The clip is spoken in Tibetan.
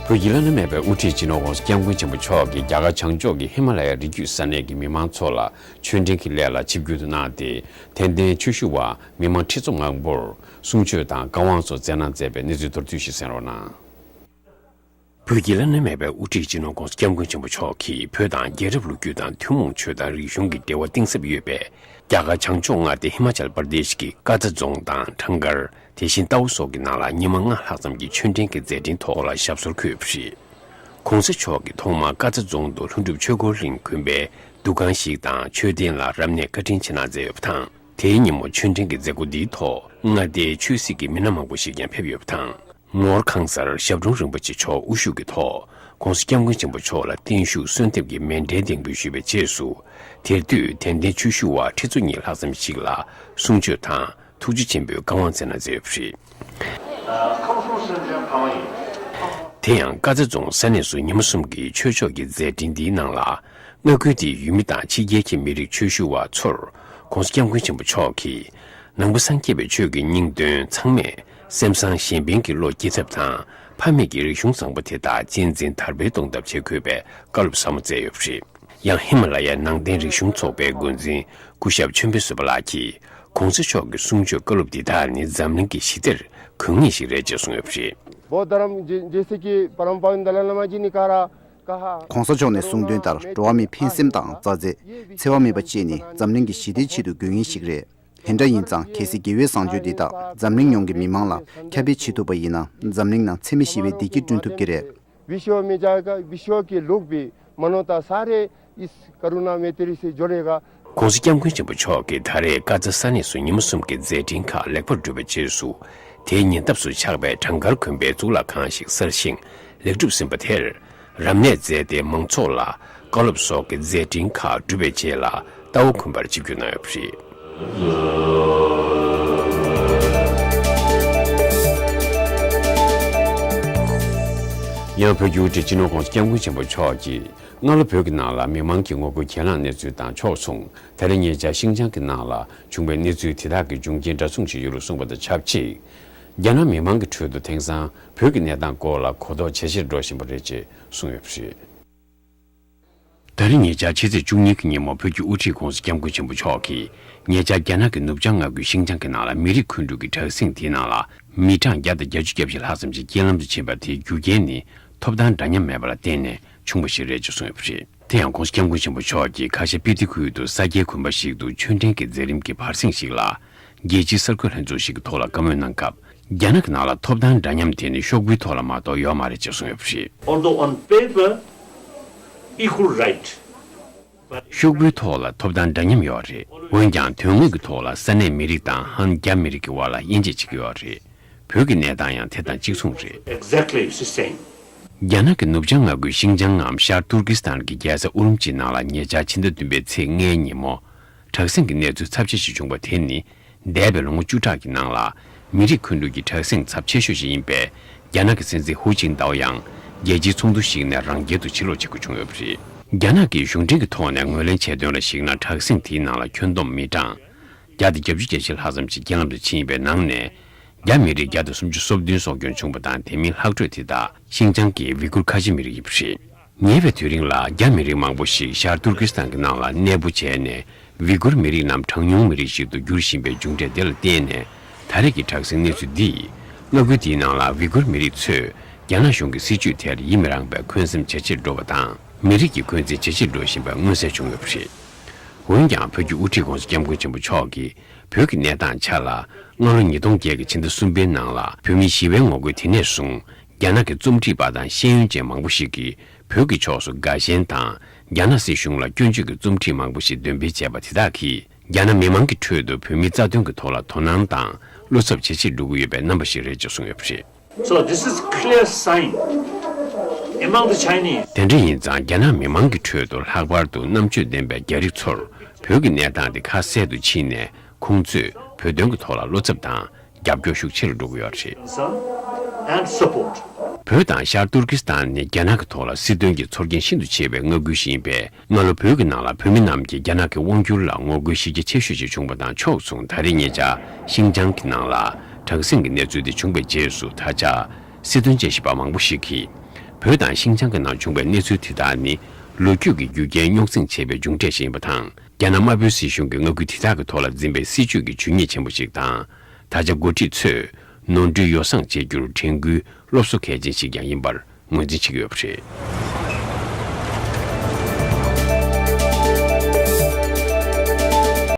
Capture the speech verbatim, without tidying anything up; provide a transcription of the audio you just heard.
བོད་ཀྱི་བླ་ན་མེད་པའི་དབུ་ཁྲིད་སྤྱི་ནོར་༸གོང་ས་༸སྐྱབས་མགོན་ཆེན་པོ་མཆོག་གིས་རྒྱ་གར་བྱང་ཕྱོགས་ཀྱི་ཧི་མ་ལ་ཡའི་རི་རྒྱུད་ས་གནས་ཀྱི་མི་མང་ཚོ་ལ་ཆོས་འབྲེལ་གྱི་སླད་ལ་ཆིབས་བསྒྱུར་དུ་གནང་སྟེ། དད་ལྡན་ཆོས་ཞུ་བ་མི་མང་ཁྲི་ཚོ་མང་པོར་གསུང་ཆོས་དང་བཀའ་དབང་སོགས་སྩལ་གནང་མཛད་པའི་གནས་ཚུལ་མདོར་བསྡུས་ཤིག་གསན་རོགས་གནང་། བོད་ཀྱི་བླ་ན་མེད་པའི་དབུ་ཁྲིད་སྤྱི་ནོར་༸གོང་ས་༸སྐྱབས་མགོན་ཆེན་པོ་མཆོག་གིས་བོད་དང་རྒྱལ་རབས་ལོ་རྒྱུས་དང་ཐུན་མོང་ཆོས་དང་རིག་གཞུང་གི་འབྲེལ་བ་གཏིང་ཟབ་ཡོད་པའི་རྒྱ་གར་བྱང་ཕྱོགས་མངའ་སྡེ་ཧི་མ་ཅལ་པར་དེཤ་གི་ཀ་ཙ་རྫོང་དང་ཁྲང་སྒར། དེ་བཞིན་རྟའུ་སོགས་ཀྱི་ནང་ལ་ཉི་མ་ལྔ་ལྷག་ཙམ་གྱི་ཆོས་འབྲེལ་གྱི་མཛད་འཕྲིན་ཐོག་ལ་ཞབས་སོར་འཁོད་ཡོད་པ་རེད། ༸གོང་ས་མཆོག་གིས་ཐོག་མར་ཀ་ཙ་རྫོང་དུ་ལྷུན་གྲུབ་ཆོས་འཁོར་གླིང་དགོན་པའི་འདུ་ཁང་ཞིག་དང་མཆོད་རྟེན་ལ་རབ་གནས་བཀའ་དྲིན་ཆེ་གནང་མཛད་ཡོད་པ་དང་། དེའི་ཉིན་མོ་ཆོས་འབྲེལ་གྱི་མཛད་སྒོ་འདིའི་ཐོག་མངའ་སྡེའི་ཆོས་སྲིད་ཀྱི་མི་སྣ་མང་པོ་ཞིག་ཀྱང་ཕེབས་ཡོད་པ་དང་། ངོར་ཁང་གསར་ཞབས་དྲུང་རིན་པོ་ཆེ་མཆོག་དབུ་བཞུགས་ཀྱི་ཐོག་༸གོང་ས་༸སྐྱབས་མགོན་ཆེན་པོ་མཆོག་ལ་བརྟན་བཞུགས་གསོལ་འདེབས་ཀྱི་མཎྜལ་གདན་འབུལ་ཞུས་པའི་རྗེས་སུ། དེར་འདུས་དད་ལྡན་ཆོས་ཞུ་བ་ཁྲི་ཚོ་གཉིས་ལྷག་ཙམ་ཞིག་ལ་གསུང་ཆོས་དང་ཐུགས་རྗེ་ཆེན་པོའི་བཀའ་དབང་སྩལ་གནང་མཛད་ཡོད་པ་རེད། དེ་ཡང་ཀ་ཙ་རྫོང་ས་གནས་སུ་ཉི་མ་གསུམ་གྱི་ཆོས་ཕྱོགས་ཀྱི་མཛད་འཕྲིན་འདིའི་ནང་ལ། མངའ་ཁུལ་དེའི་ཡུལ་མི་དང་ཕྱི་རྒྱལ་གྱི་མི་རིགས་ཆོས་ཞུ་བ་ཚོར་༸གོང་ས་༸སྐྱབས་མགོན་ཆེན་པོ་མཆོག་གིས་ནང་པ་སངས་རྒྱས་པའི་ཆོས་ཀྱི་སྙིང་དོན་ཚང་མས་སེམས་བཟང་གཞན་ཕན་གྱི་བློ་སྐྱེ་ཐབས་དང་། ཕ་མེས་ཀྱི་རིག་གཞུང་བཟང་པོ་དེ་དག་གཅེས་འཛིན་དར་སྤེལ་གཏོང་ཐབས་བྱེད་དགོས་པའི་བཀའ་སློབ་ཟབ་མོ་སྩལ་ཡོད་པ་རེད། ཡང་ཧི་མ་ལ་ཡའི་ནང་བསྟན་རིག་གཞུང་ཚོགས་པའི་འགོ་འཛིན་སྐུ་ཞབས་ཆོས་འཕེལ་བཟོད་པ་ལགས་ཀྱིས་༸གོང་ས་མཆོག་གི་གསུང་ཆོས་བཀའ་སློབ་འདི་དག་ནི་འཛམ་གླིང་གི་ཞི་བདེར་དགོས་ངེས་ཤིག་རེད་ཅེས་གསུངས་ཡོད་པ་རེད། बहुत धर्म जै- जैसे कि परम पावन दलाई लामा जी ने कहा कहा༸གོང་ས་མཆོག་ནས་གསུངས་དོན་ལྟར་འགྲོ་བ་མིའི་ཕན་སེམས་དང་མཛའ་བརྩེ། འཚེ་བ་མེད་པ་བཅས་ནི་འཛམ་གླིང་གི་ཞི་བདེའི་ཆེད་དུ་དགོས་ངེས་ཤིག་རེད། དེ་འདྲ་ཡིན་ཙང་གལ་སྲིད་དགེ་བའི་བཟང་སྤྱོད་འདི་དག་འཛམ་གླིང་ཡོངས་ཀྱི་མི་མང་ལ་ཁྱབ་སྤེལ་བྱེད་ཐུབ་པ་ཡིན་ན། འཛམ་གླིང་ནང་འཚེ་མེད་ཞི་བའི་བདེ་སྐྱིད་བསྐྲུན་ཐུབ་ཀྱི་རེད། विश्व में जाएगा, विश्व के लोग भी, मानवता सारे इस करुणा मैत्री से जुड़ेगा। ༸གོང་ས་༸སྐྱབས་མགོན་ཆེན་པོ་མཆོག་གིས་ད་རེས་ཀ་ཛ་ས་གནས་སུ་ཉི་མ་གསུམ་གྱི་མཛད་འཕྲིན་ཁག་ལེགས་པར་གྲུབ་པའི་རྗེས་སུ། དེའི་ཉེ་འདབས་སུ་ཆགས་པའི་བྲང་དཀར་དགོན་པའི་གཙུག་ལག་ཁང་ཞིག་གསར་བཞེངས་ལེགས་གྲུབ་ཟིན་པ་དེར། རབ་གནས་མཛད་དེ་མང་ཚོགས་ལ་བཀའ་སློབ་སོགས་ཀྱི་མཛད་འཕྲིན་ཁག་གྲུབ་པའི་རྗེས་ལ་རྟའུ་དགོན་པར་ཆིབས་བསྒྱུར་གནང་ཡོད་པ་རེད། ཡང་བོད་ཀྱི་དབུ་ཁྲིད་སྤྱི་ནོར་༸གོང་ས་༸སྐྱབས་མགོན་ཆེན་པོ་མཆོག་གིས་སྔ་ལོ་བོད་ཀྱི་ནང་ལ་མི་མང་གི་ངོ་རྒོལ་གྱེན་ལངས་གནས་ཚུལ་དང་ཕྱོགས་མཚུངས། ད་རེས་ཉེ་ཆར་ཤིང་ཅང་གི་ནང་ལ་བྱུང་བའི་གནས་ཚུལ་དེ་དག་གི་འབྱུང་རྐྱེན་འདྲ་མཚུངས་ཤིག་ཡོད་ལུགས་གསུངས་པ་དང་ཆབས་ཅིག་རྒྱ་ནག་མི་མང་གི་ཁྲོད་དུ་དེང་སང་བོད་ཀྱི་གནས་སྟངས་སྐོར་ལ་གོ་རྟོགས་ཇེ་ཆེར་འགྲོ་བཞིན་པ་རེད་ཅེས་གསུངས་ཡོད་པ་རེད། ད་རེས་ཉེ་ཆར་ཕྱི་ཚེས་བཅུ་གཉིས་ཀྱི་ཉིན་མོ་བོད་ཀྱི་དབུ་ཁྲིད་༸གོང་ས་༸སྐྱབས་མགོན་ཆེན་པོ་མཆོག་གིས་ཉེ་ཆར་རྒྱ་ནག་གི་ནུབ་བྱང་མངའ་ཁུལ་ཤིང་ཅང་གི་ནང་ལ་མི་རིགས་མཁོ་སྒྲུབ་ཀྱི་དྲག་ཟིང་དེའི་ནང་ལ་མི་གྲངས་བརྒྱ་དང་བརྒྱད་ཅུ་གྱ་བཞི་ལྷག་ཙམ་ཞིག་རྐྱེན་ལམ་དུ་ཕྱིན་པ་དེའི་རྒྱུ་རྐྱེན་ནི་ཐོབ་ཐང་འདྲ་མཉམ་མེད་པ་ལ་བརྟེན་ནས་བྱུང་བ་ཞིག་རེད་ཅེས་གསུངས་ཡོད་པ་རེད། དེ་ཡང་༸གོང་ས་༸སྐྱབས་མགོན་ཆེན་པོ་མཆོག་གིས་ཁ་ཤས་སྤི་ཏི་ཁུལ་དུ་ས་སྐྱའི་དགོན་པ་ཞིག་ཏུ་ཆོས་འབྲེལ་གྱི་མཛད་རིམ་གྱི་བར་གསེང་ཞིག་ལ། རྒྱལ་སྤྱིའི་གསར་འགོད་ལྷན་ཚོགས་ཤིག་གི་ཐོག་ལ་བཀའ་མོལ་གནང་སྐབས། རྒྱ་ནག་གི་ནང་ལ་ཐོབ་ཐང་འདྲ་མཉམ་དེ་ནི་ཤོག་བུའི་ཐོག་ལ་མ་གཏོགས་ཡོད་མ་རེད་ཅེས་གསུངས་ཡོད་པ་རེད། Although on paper, equal right, but ཤོག་བུའི་ཐོག་ལ་ཐོབ་ཐང་འདྲ་མཉམ་ཡོད་རེད། འོན་ཀྱང་དོན་དངོས་ཀྱི་ཐོག་ལ་ས་གནས་མི་རིགས་དང་ཧན་རྒྱ་མི་རིགས་ཀྱི་དབར་ལ་དབྱེ་འབྱེད་བྱེད་ཀྱི་ཡོད་རེད། བོད་ཀྱི་གནས་སྟངས་ཡང་དེ་དང་གཅིག་མཚུངས་རེད། Exactly, she's saying. རྒྱ་ནག་གི་ནུབ་བྱང་མངའ་ཁུལ་ཤིང་ཅང་ངམ་ཤར་ཏུར་ཀི་སི་ཐན་གྱི་རྒྱལ་ས་ཨུ་རུམ་ཅིའི་ནང་ལ་ཉེ་ཆར་ཕྱི་ཟླ་བདུན་པའི་ཚེས་ལྔའི་ཉིན་མོ། དྲག་ཟིང་གི་གནས་ཚུལ་ཚབས་ཆེ་ཞིག་བྱུང་བ་དེ་ནི། འདས་པའི་ལོ་ངོ་བཅུ་ཕྲག་གི་ནང་ལ། མི་རིགས་མཁོ་སྒྲུབ་ཀྱི་དྲག་ཟིང་ཚབས་ཆེ་ཤོས་ཤིག་ཡིན་པས། རྒྱ་ནག་གི་སྲིད་འཛིན་ཧུའུ་ཅིན་ཏའོ་ཡང་། རྒྱལ་སྤྱིའི་ཚོགས་འདུ་ཞིག་ནས་རང་རྒྱལ་དུ་ཕྱིར་ལོག་བྱེད་དགོས་བྱུང་ཡོད་པ་རེད། རྒྱ་ནག་གིས་གཞུང་འབྲེལ་གྱི་ཐོག་ནས་ངོས་ལེན་བྱས་དོན་ལ་གཞིགས་ན། དྲག་ཟིང་དེའི་ནང་ལ་ཁྱོན་བསྡོམས་མི་གྲངས་བརྒྱ་དང་བརྒྱད་ཅུ་གྱ་བཞི་ལྷག་ཙམ་ཞིག་རྐྱེན་ལམ་དུ་ཕྱིན་ཡོད་པའི་ནང་ནས། རྒྱ་མི་རིགས་བརྒྱ་དང་སུམ་ཅུ་སོ་བདུན་སྲོག་སྐྱོན་བྱུང་བ་དང་། དེ་མིན་ལྷག་འཕྲོས་དེ་དག་ཤིན་ཅང་གི་ཝི་གུར་ཁ་ཆེ་མི་རིགས་ཡིན་པ་རེད། ཉེ་བའི་དུས་རིང་ལ་རྒྱ་མི་རིགས་མང་པོ་ཞིག་ཤར་ཏུར་ཀི་སི་ཐན་གྱི་ནང་ལ་གནས་སྤོ་བྱས་ནས། ཝི་གུར་མི་རིགས་རྣམས་གྲངས་ཉུང་མི་རིགས་ཤིག་ཏུ་འགྱུར་བཞིན་པའི་མཇུག་འབྲས་དེ་ལ་བརྟེན་ནས། ད་རེས་ཀྱི་དྲག་ཟིང་གནས་ཚུལ་འདིས། མངའ་ཁུལ་དེའི་ནང་ལ་ཝི་གུར་མི་རིགས་ཚོས་རྒྱ་ནག་གཞུང་གི་སྲིད་བྱུས་དེར་ཡིད་མི་རངས་པའི་འཁོན་སེམས་ཇེ་ཆེར་འགྲོ་བ་དང་། མི་རིགས་ཀྱི་འཁོན་འཛིན་ཇེ་ཆེར་འགྲོ་བཞིན་པ་མངོན་གསལ་བྱུང་ཡོད་པ་རེད། འོན་ཀྱང་། བོད་ཀྱི་དབུ་ཁྲིད་༸གོང་ས་༸སྐྱབས་མགོན་ཆེན་པོ་མཆོག་གིས། བོད་ཀྱི་གནས་སྟངས་ཆ་ལ། སྔ་ལོ་ཉིས་སྟོང་བརྒྱད་ཀྱི་ཕྱི་ཟླ་གསུམ་པའི་ནང་ལ། བོད་མིའི་ཞི་བའི་ངོ་རྒོལ་དེ་ནས་བཟུང་། རྒྱ་ནག་གི་རྩོམ་སྒྲིག་པ་དང་ཤེས་ཡོན་ཅན་མང་པོ་ཞིག་གིས། བོད་ཀྱི་ཕྱོགས་སུ་དགའ་ཞེན་དང་། རྒྱ་ནག་སྲིད་གཞུང་ལ་སྐྱོན་བརྗོད་ཀྱི་རྩོམ་སྒྲིག་མང་པོ་ཞིག་འདོན་སྤེལ་བྱས་པ་དེ་དག་གིས། རྒྱ་ནག་མི་མང་གི་ཁྲོད་དུ་བོད་མིའི་རྩ་དོན་གྱི་ཐོག་ལ་དོ་སྣང་དང་བློ་འཚབ་ཇེ་ཆེར་འགྲོ་གི་ཡོད་པའི་རྣམ་པ་ཞིག་རེད་ཅེས་གསུངས་ཡོད་པ་རེད། So this is clear sign among the Chinese. དེ་འདྲ་ཡིན་ཙང་། རྒྱ་ནག་མི་མང་གི་ཁྲོད་དུ་ལྷག་པར་དུ་རྣམ་དཔྱོད་ལྡན་པའི་རྒྱ་རིགས་ཚོར་བོད་ཀྱི་གནས་སྟངས་དེ་ཁ་གསལ་དུ་ཕྱིན་ནས། ཁོང་ཚོས་བོད་དོན་གྱི་ཐོག་ལ་བློ་འཚབ་དང་རྒྱབ་སྐྱོར་ཤུགས་ཆེ་རུ་འགྲོ་གི་ཡོད་རེད། Concern and support. བོད་དང་ཤར་ཏུར་ཀི་སི་ཐན་ནི་རྒྱ་ནག་གི་ཐོག་ལ་སྲིད་དོན་གྱི་ཚོར་སྐྱེན་ཤིན་ཏུ་ཆེ་བའི་མངའ་ཁུལ་ཞིག་ཡིན་པས། སྔ་ལོ་བོད་ཀྱི་ནང་ལ་བོད་མི་རྣམས་ཀྱིས་རྒྱ་ནག་གི་དབང་སྒྱུར་ལ་ངོ་རྒོལ་གཞི་རྒྱ་ཆེ་ཤོས་ཤིག་བྱུང་བ་དང་ཕྱོགས་མཚུངས། ད་རེས་ཉེ་ཆར་ཤིང་ཅང་གི་ནང་ལ་དྲག་ཟིང་གི་གནས་ཚུལ་དེ་བྱུང་བའི་རྗེས་སུ། ད་ཆ་སྲིད་དོན་དཔྱད་ཞིབ་པ་མང་པོ་ཞིག་གིས། བོད་དང་ཤིན་ཅང་གི་ནང་བྱུང་བའི་གནས་ཚུལ་དེ་དག་ནི་ལོ་རྒྱུས་ཀྱི་རྒྱུ་རྐྱེན་རྙོག་འཛིང་ཆེ་བའི་མཇུག་འབྲས་ཤིག་ཡིན་པ་དང་། རྒྱ་ནག་དམར་པོའི་སྲིད་གཞུང་གིས་མངའ་ཁུལ་དེ་དག་གི་ཐོག་ལ་འཛིན་པའི་སྲིད་བྱུས་ཀྱི་ཇུས་ཉེས་ཆེན་པོ་ཞིག་དང་། ད་ཆ་འགོ་ཁྲིད་ཚོས་ནོར་འཁྲུལ་ཡོ་བསྲང་བྱེད་རྒྱུར་དྲན་སྐུལ་སློབ་གསོ་གལ་ཆེན་ཞིག་ཀྱང་ཡིན་པར་ངོས་འཛིན་བྱེད་ཀྱི་ཡོད་པ་རེད།